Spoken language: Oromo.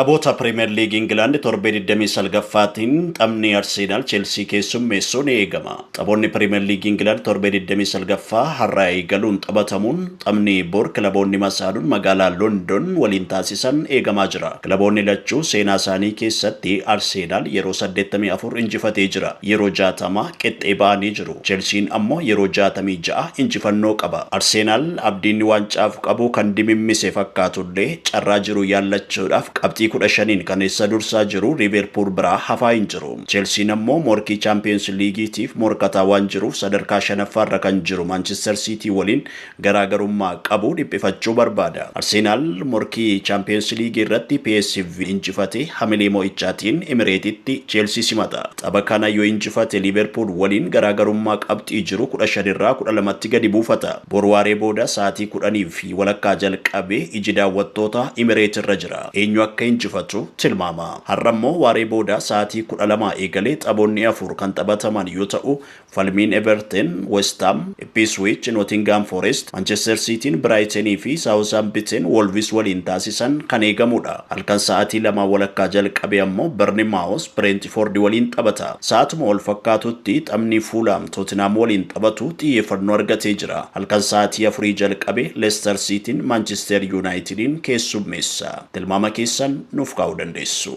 Taphoota Pirimeer Liigii Ingilaand torbee 29ffaatiin taphni Arsenaal Cheelsii keessummeessuu ni eegama. Taphoonni Pirimeer Liigii Ingilaand torbee 29ffaa har'a eegaluun taphatamuun taphni bor kilaboonni masaanuun magaalaa London waliin taasisan eegamaa jira. Kilaboonni lachuu seenaa isaanii keessatti Arsenaal yeroo 84 injifatee jira. Yeroo 60 qixxee ba'anii jiru. Cheelsiin ammoo yeroo 66 injifannoo qaba. Arsenaal abdiinni waancaaf qabu kan dimimmise fakkaatullee, carraa jiru yaallachuudhaaf qabxii 15n kan isa dursaa jiru Liiverpuul biraa hafaa hin jiru. Cheelsiin ammoo morkii Chaampiyoons Liigiitiif morkataa waan jiruuf, sadarkaa shanaffaarra kan jiru Maanchister Siitii waliin garaagarummaa qabu dhiphifachuu barbaada. Arsenaal morkii Chaampiyoons Liigii irratti PSV injifatee hamilee mo'ichaatiin Emireetitti Cheelsii simata. Tapha kana yoo injifate, Liiverpuul waliin garaagarummaa qabxii jiru 15 irraa 12tti gadi buufata. Boru waaree booda sa'aatii 10:30 jalqabee iji daawwattoota Emireet irra jira. Eenyu akka injifatu tilmaama. Har'a immoo waaree booda sa'aatii 12 eegalee taphoonni afur kan taphataman yoo ta'u, falmiin Everton, West Ham, Ipswich, Nottingham Forest, Manchester Cityin Brightonii fi Southampton Wolves waliin taasisan kan eegamudha. Halkan sa'aatii 2:30 jalqabee ammoo Bournemouth Brentford waliin taphata. Sa'aatuma wal fakkaatutti taphni Fulham Tottenham waliin taphatu xiyyeeffannoo argatee jira. Halkan sa'aatii 4 jalqabee Leicester Cityin Manchester Unitedin keessummeessa. Tilmaama keessan nuuf kaa'uu dandeessu.